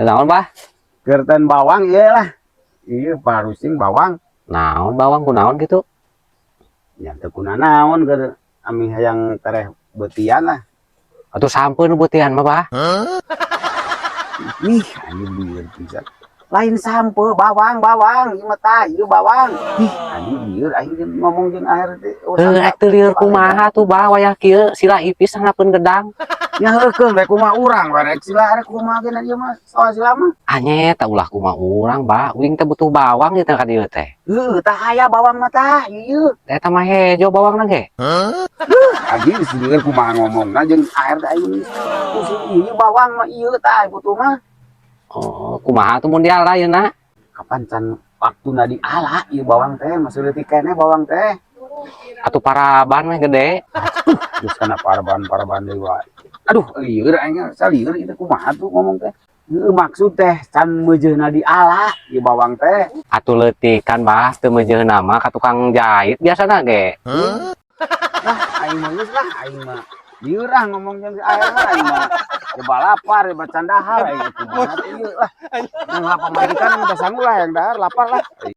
Naon, Bah? Kerten bawang ieu lah. Ieu parusing bawang. Naon bawang, kunaon gitu? Nya teu kunanaon, keur ami hayang tereh beutian lah. Atuh sampeu nu beutian mah, Bah. Ih, anjing, lieur pisan. Lain sampeu, bawang, bawang, ieu mah tah, ieu bawang. Ih, anjing, lieur aing jeung ngomong jeung air teh. Oh, Heuh, rek teu lieur kumaha tuh, Bah, wayah kieu sila ipis handapeun gedang. Ya heukeun, rek kumaha urang we, rek sila rek kumaha ge ieu mah, soal sila mah. Anye tah ulah kumaha urang, Bah. Uing teh butuh bawang ieu teh ka dieu teh. Heuh, tah aya bawang mah tah, ieu. Eta mah hejo bawangna ge. Anjing, lieur kumaha ngomongna jeung air teh, aing pusing. Ieu bawang mah ieu tah butuh mah. Oh, kumaha tuh mun diala yeuna? Kapan can waktuna diala ieu bawang teh, masih leutik keneh bawang teh. Atuh paraban mah gede. Geus kana paraban-paraban deui wae. Aduh, lieur aing, salieur ieu teh, kumaha tuh ngomong teh. Heuh, maksud teh can meujeuna diala ieu bawang teh. Atuh leutikan, Bah, teu meujeuna mah ka tukang jahit biasana ge. Lah, aing mah geus lah, aing mah lieur ah ngomong jeung si air mah, aing mah coba lapar, coba can dahar aing, kumaha tuh ieu lah. Nang pamajikan teh sanggup lah yang dahar, lapar lah.